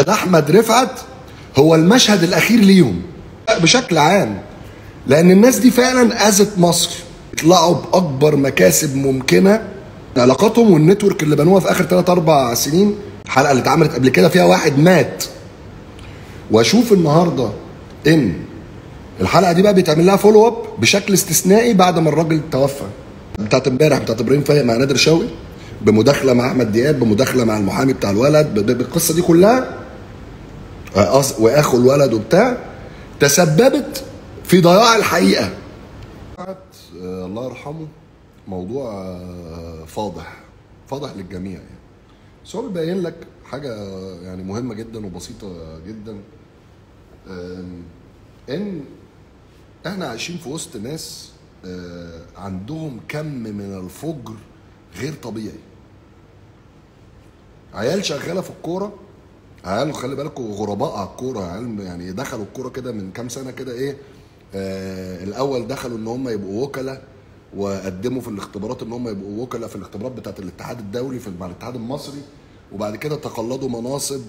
احمد رفعت هو المشهد الاخير ليهم بشكل عام، لان الناس دي فعلا اذت مصر. يطلعوا باكبر مكاسب ممكنة، علاقاتهم وال network اللي بنوها في اخر 3 4 سنين. الحلقة اللي اتعملت قبل كده فيها واحد مات، واشوف النهارده ان الحلقة دي بقى بيتعمل لها follow up بشكل استثنائي بعد ما الراجل توفى. بتاعت امبارح بتاعت ابراهيم فايق مع نادر شوقي، بمداخله مع احمد دياب، بمداخله مع المحامي بتاع الولد، بالقصة دي كلها واخو الولد وبتاع، تسببت في ضياع الحقيقة. الله يرحمه، موضوع فاضح فاضح للجميع يعني. بس هو بيبين لك حاجة يعني مهمة جدا وبسيطة جدا، ان احنا عايشين في وسط ناس عندهم كم من الفجر غير طبيعي. عيال شغالة في الكورة، عيال خلي بالكوا غرباء على الكورة، عيال يعني دخلوا الكورة كده من كام سنة كده، ايه الاول دخلوا ان هم يبقوا وكلاء، وقدموا في الاختبارات ان هم يبقوا وكلاء في الاختبارات بتاعه الاتحاد الدولي في مع الاتحاد المصري، وبعد كده تقلدوا مناصب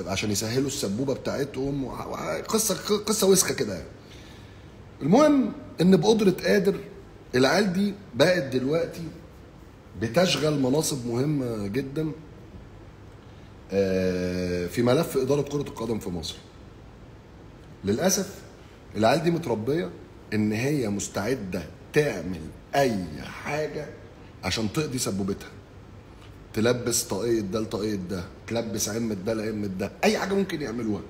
عشان يسهلوا السبوبه بتاعتهم، قصة وسخة كده يعني. المهم ان بقدره قادر العيال دي بقت دلوقتي بتشغل مناصب مهمة جدا في ملف ادارة كره القدم في مصر. للاسف العيال دي متربيه ان هي مستعدة تعمل اي حاجة عشان تقضي سبوبتها، تلبس طاقية ده لطاقية ده، تلبس عمة ده لعمة ده، اي حاجة ممكن يعملوها.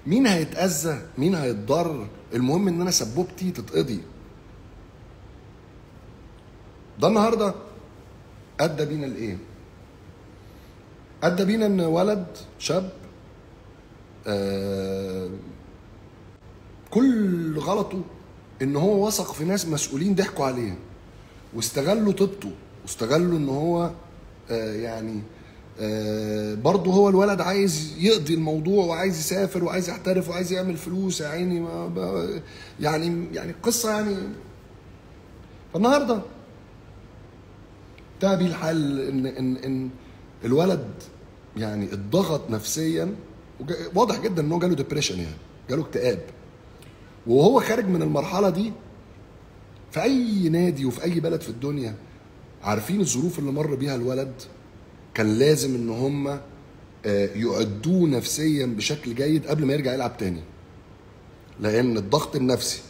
مين هيتأذى؟ مين هيتضرر؟ المهم ان انا سبوبتي تتقضي. ده النهارده ادى بينا لايه؟ ادى بينا ان ولد شاب كل غلطه ان هو وثق في ناس مسؤولين ضحكوا عليه واستغلوا طيبته، واستغلوا ان هو يعني برضه هو الولد عايز يقضي الموضوع وعايز يسافر وعايز يحترف وعايز يعمل فلوس يا عيني، يعني قصة يعني. فالنهارده انتهى بيه الحل ان ان ان الولد يعني اتضغط نفسيا، واضح جدا ان هو جاله depression، يعني جاله اكتئاب، وهو خارج من المرحلة دي. في اي نادي وفي اي بلد في الدنيا عارفين الظروف اللي مر بيها الولد، كان لازم ان هم يعدوه نفسيا بشكل جيد قبل ما يرجع يلعب تاني، لان الضغط النفسي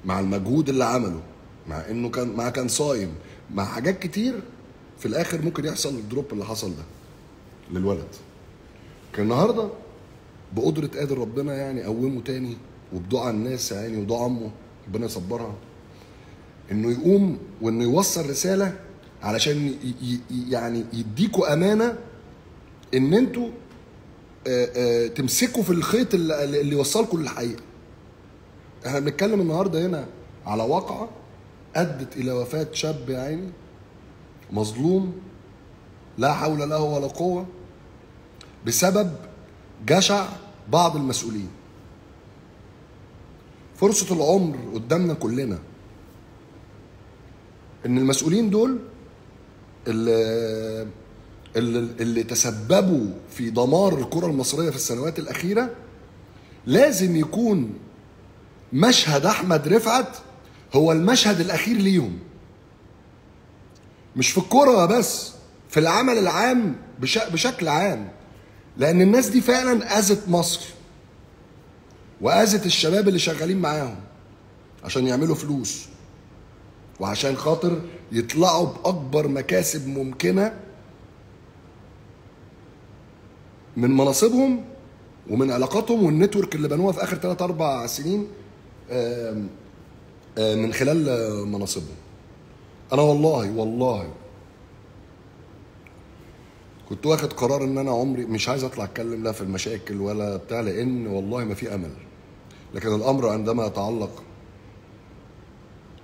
مع المجهود اللي عمله، مع انه كان صايم، مع حاجات كتير، في الاخر ممكن يحصل ال drop اللي حصل ده للولد. كان النهارده بقدره قادر ربنا يعني قومه تاني، وبدعاء الناس يعني ودعاء امه ربنا يصبرها، انه يقوم وانه يوصل رسالة علشان يعني يديكوا امانه ان انتوا تمسكوا في الخيط اللي يوصلكوا للحقيقة. احنا بنتكلم النهارده هنا على واقعه ادت الى وفاه شاب يا عيني مظلوم لا حول له ولا قوة، بسبب جشع بعض المسؤولين. فرصة العمر قدامنا كلنا ان المسؤولين دول اللي تسببوا في دمار الكرة المصرية في السنوات الأخيرة، لازم يكون مشهد أحمد رفعت هو المشهد الأخير ليهم. مش في الكرة بس، في العمل العام بشكل عام، لأن الناس دي فعلا أذت مصر وأذت الشباب اللي شغالين معاهم عشان يعملوا فلوس، وعشان خاطر يطلعوا بأكبر مكاسب ممكنة من مناصبهم ومن علاقاتهم والنتورك اللي بنوها في آخر 3 4 سنين من خلال مناصبهم. أنا والله كنت واخد قرار إن أنا عمري مش عايز أطلع أتكلم لا في المشاكل ولا بتاع، لأن والله ما في أمل. لكن الأمر عندما يتعلق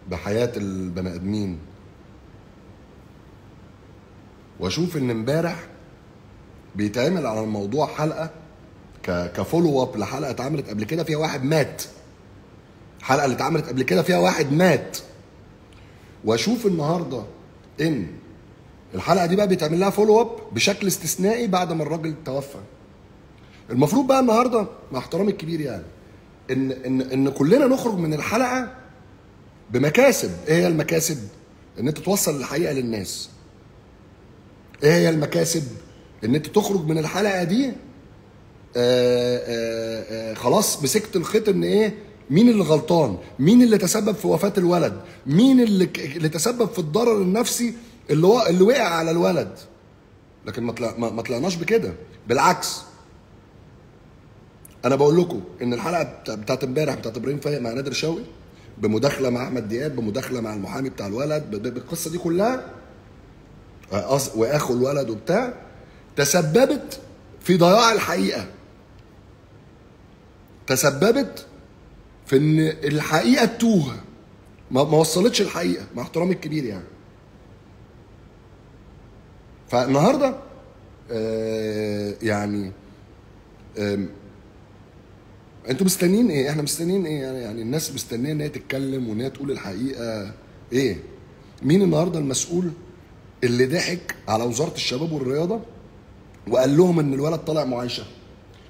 بحياة البني آدمين، واشوف ان امبارح بيتعمل على الموضوع حلقة ك follow up لحلقة اتعملت قبل كده فيها واحد مات. الحلقة اللي اتعملت قبل كده فيها واحد مات، واشوف النهارده ان الحلقة دي بقى بيتعمل لها follow up بشكل استثنائي بعد ما الراجل توفى. المفروض بقى النهارده مع احترامي الكبير يعني ان ان ان كلنا نخرج من الحلقة بمكاسب. ايه هي المكاسب؟ ان انت توصل الحقيقة للناس. ايه هي المكاسب؟ ان انت تخرج من الحلقة دي خلاص مسكت الخيط ان ايه، مين اللي غلطان، مين اللي تسبب في وفاة الولد، مين اللي تسبب في الضرر النفسي اللي وقع على الولد. لكن ما طلعناش بكده، بالعكس. انا بقول لكم ان الحلقة بتاعت امبارح بتاعت ابراهيم فايق مع نادر شوقي، بمداخله مع احمد دياب، بمداخله مع المحامي بتاع الولد، بالقصة دي كلها واخو الولد وبتاع، تسببت في ضياع الحقيقة، تسببت في ان الحقيقة تتوه، ما وصلتش الحقيقة مع احترامي الكبير يعني. فالنهارده يعني انتوا مستنيين ايه؟ احنا مستنيين ايه؟ يعني الناس مستنيه ان هي تتكلم وان هي تقول الحقيقة. ايه؟ مين النهارده المسؤول اللي ضحك على وزارة الشباب والرياضة وقال لهم ان الولد طالع معايشه؟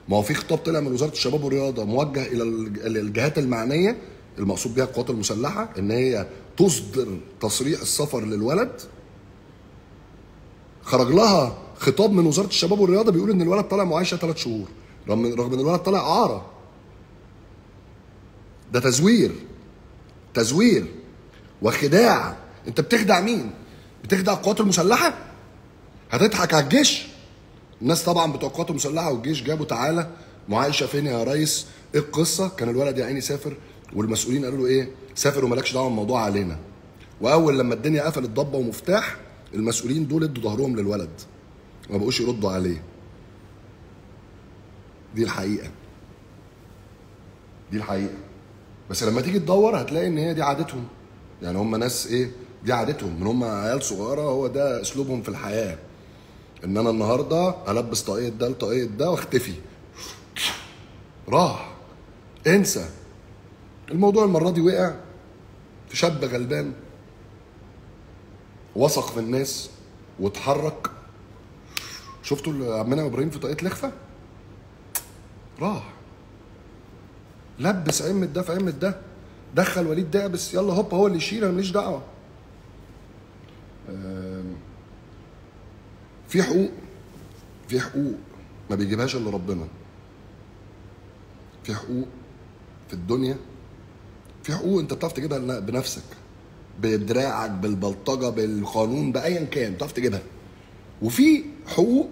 ما هو في خطاب طلع من وزارة الشباب والرياضة موجه الى الجهات المعنية المقصود بها القوات المسلحة ان هي تصدر تصريح السفر للولد. خرج لها خطاب من وزارة الشباب والرياضة بيقول ان الولد طالع معايشه 3 شهور، رغم ان الولد طالع اعاره. ده تزوير، تزوير وخداع. انت بتخدع مين؟ بتخدع القوات المسلحة؟ هتضحك على الجيش؟ الناس طبعا بتوع القوات المسلحة والجيش جابوا تعالى معايشه فين يا ريس؟ ايه القصة؟ كان الولد يا عيني سافر، والمسؤولين قالوا له ايه؟ سافر ومالكش دعوه بالموضوع علينا. واول لما الدنيا قفلت ضبه ومفتاح، المسؤولين دول ادوا ظهرهم للولد، ما بقوش يردوا عليه. دي الحقيقة، دي الحقيقة. بس لما تيجي تدور هتلاقي ان هي دي عادتهم، يعني هم ناس ايه؟ دي عادتهم من هم عيال صغيرة، هو ده اسلوبهم في الحياة. ان انا النهارده البس طاقية ده لطاقيه ده واختفي. راح، انسى الموضوع. المرة دي وقع في شاب غلبان وثق في الناس واتحرك. شفتوا عمنا ابراهيم في طاقية لخفه؟ راح لبس عمة ده في عمة ده، دخل وليد دعبس، يلا هوب هو اللي يشيل، انا ماليش دعوه. في حقوق، في حقوق ما بيجيبهاش الا ربنا. في حقوق في الدنيا، في حقوق انت بتعرف تجيبها بنفسك، بدراعك، بالبلطجه، بالقانون، بايا كان بتعرف تجيبها. وفي حقوق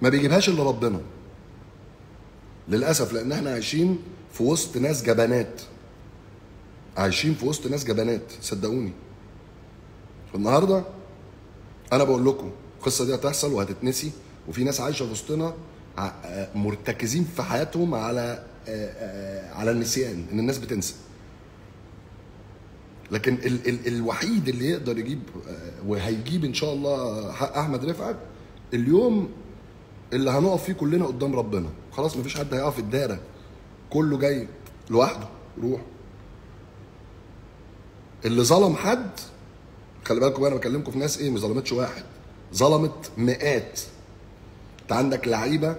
ما بيجيبهاش الا ربنا للاسف، لان احنا عايشين في وسط ناس جبانات، عايشين في وسط ناس جبانات صدقوني. فالنهارده انا بقول لكم القصة دي هتحصل وهتتنسي، وفي ناس عايشه في وسطنا مرتكزين في حياتهم على النسيان، ان الناس بتنسى. لكن ال ال الوحيد اللي يقدر يجيب وهيجيب ان شاء الله حق احمد رفعت اليوم اللي هنقف فيه كلنا قدام ربنا. خلاص مفيش حد هيقف في الدايرة، كله جاي لوحده. روح اللي ظلم حد، خلي بالكم انا بكلمكم في ناس ايه، ما ظلمتش واحد، ظلمت مئات. انت عندك لعيبة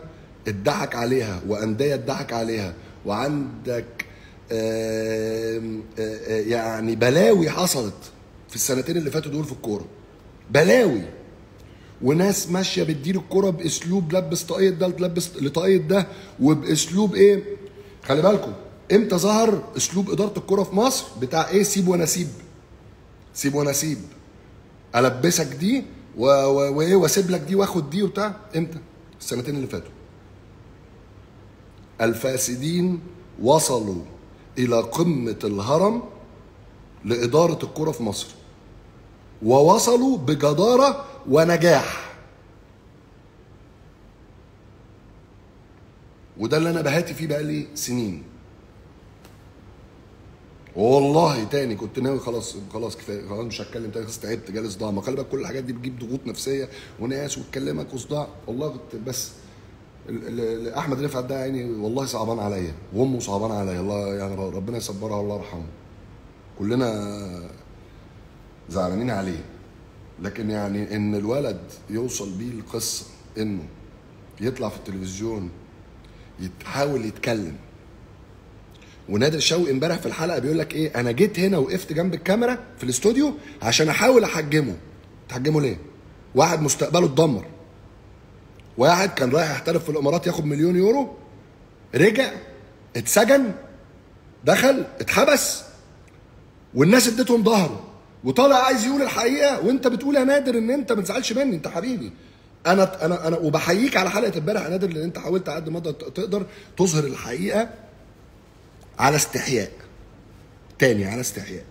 اتضحك عليها، وانديه اتضحك عليها، وعندك آم آم يعني بلاوي حصلت في السنتين اللي فاتوا دول في الكورة، بلاوي. وناس ماشية بتدير الكورة باسلوب لبس طاقية ده لبس لطاقيه ده، وباسلوب ايه؟ خلي بالكم امتى ظهر اسلوب ادارة الكورة في مصر بتاع ايه؟ سيب وانا سيب، سيب وانا سيب، البسك دي وايه واسيب لك دي واخد دي وبتاع. امتى؟ السنتين اللي فاتوا. الفاسدين وصلوا الى قمة الهرم لادارة الكورة في مصر، ووصلوا بجداره ونجاح. وده اللي انا بهاتي فيه بقالي سنين. والله تاني كنت ناوي خلاص خلاص كفاية، خلاص مش هتكلم تاني، خلاص تعبت، جالي صداع. ما خلي بالك كل الحاجات دي بتجيب ضغوط نفسية وناس وتكلمك وصداع. والله كنت بس احمد رفعت ده يعني والله صعبان عليا، وامه صعبان عليا، الله يعني ربنا يصبرها والله يرحمه، كلنا زعلانين عليه. لكن يعني ان الولد يوصل بيه القصة انه يطلع في التلفزيون يحاول يتكلم. ونادر شوقي امبارح في الحلقة بيقول لك ايه؟ انا جيت هنا وقفت جنب الكاميرا في الاستوديو عشان احاول احجمه. تحجمه ليه؟ واحد مستقبله اتدمر، واحد كان رايح يحترف في الامارات ياخد 1,000,000 يورو، رجع اتسجن، دخل اتحبس، والناس اديتهم ظهره، وطالع عايز يقول الحقيقة. وانت بتقول يا نادر ان انت ما تزعلش مني، انت حبيبي، انا انا انا وبحييك على حلقة امبارح يا نادر، لان انت حاولت على قد ما تقدر تظهر الحقيقة على استحياء. تاني على استحياء،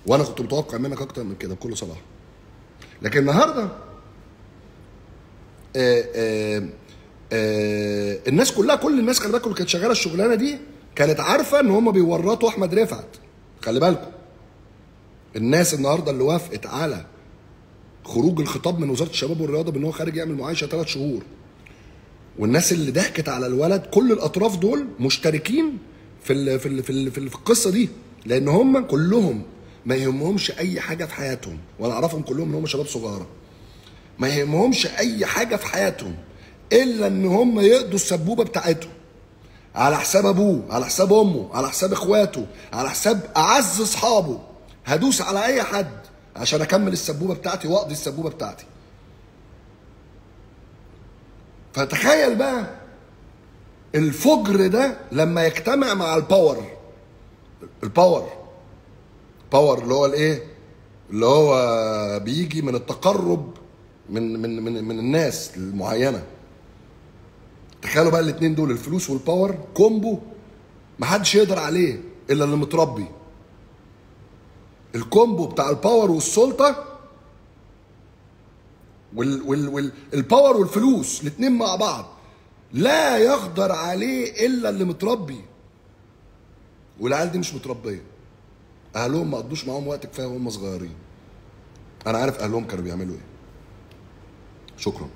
وانا كنت متوقع منك اكتر من كده بكل صراحة. لكن النهارده الناس كلها، كل الناس خلي بالكم كانت شغالة الشغلانة دي، كانت عارفه ان هم بيورطوا احمد رفعت. خلي بالكم الناس النهارده اللي وافقت على خروج الخطاب من وزارة الشباب والرياضة بان هو خارج يعمل معايشه 3 شهور، والناس اللي ضحكت على الولد، كل الاطراف دول مشتركين في ال في ال في, ال في القصة دي، لان هم كلهم ما يهمهمش اي حاجة في حياتهم، وانا اعرفهم كلهم ان هم شباب صغيرة، ما يهمهمش اي حاجة في حياتهم الا ان هم يقضوا السبوبه بتاعتهم على حساب ابوه، على حساب امه، على حساب اخواته، على حساب اعز اصحابه. هدوس على اي حد عشان اكمل السبوبه بتاعتي واقضي السبوبه بتاعتي. فتخيل بقى الفجر ده لما يجتمع مع ال power، ال power power اللي هو الايه؟ اللي هو بيجي من التقرب من من من من الناس المعينة. تخيلوا بقى الاثنين دول، الفلوس وال power، combo محدش يقدر عليه الا اللي متربي. ال combo بتاع ال power والسلطة وال power والفلوس، الاثنين مع بعض لا يقدر عليه الا اللي متربي. والعيال دي مش متربيه، اهلهم ما قضوش معاهم وقت كفاية وهم صغيرين. انا عارف اهلهم كانوا بيعملوا ايه. شكرا.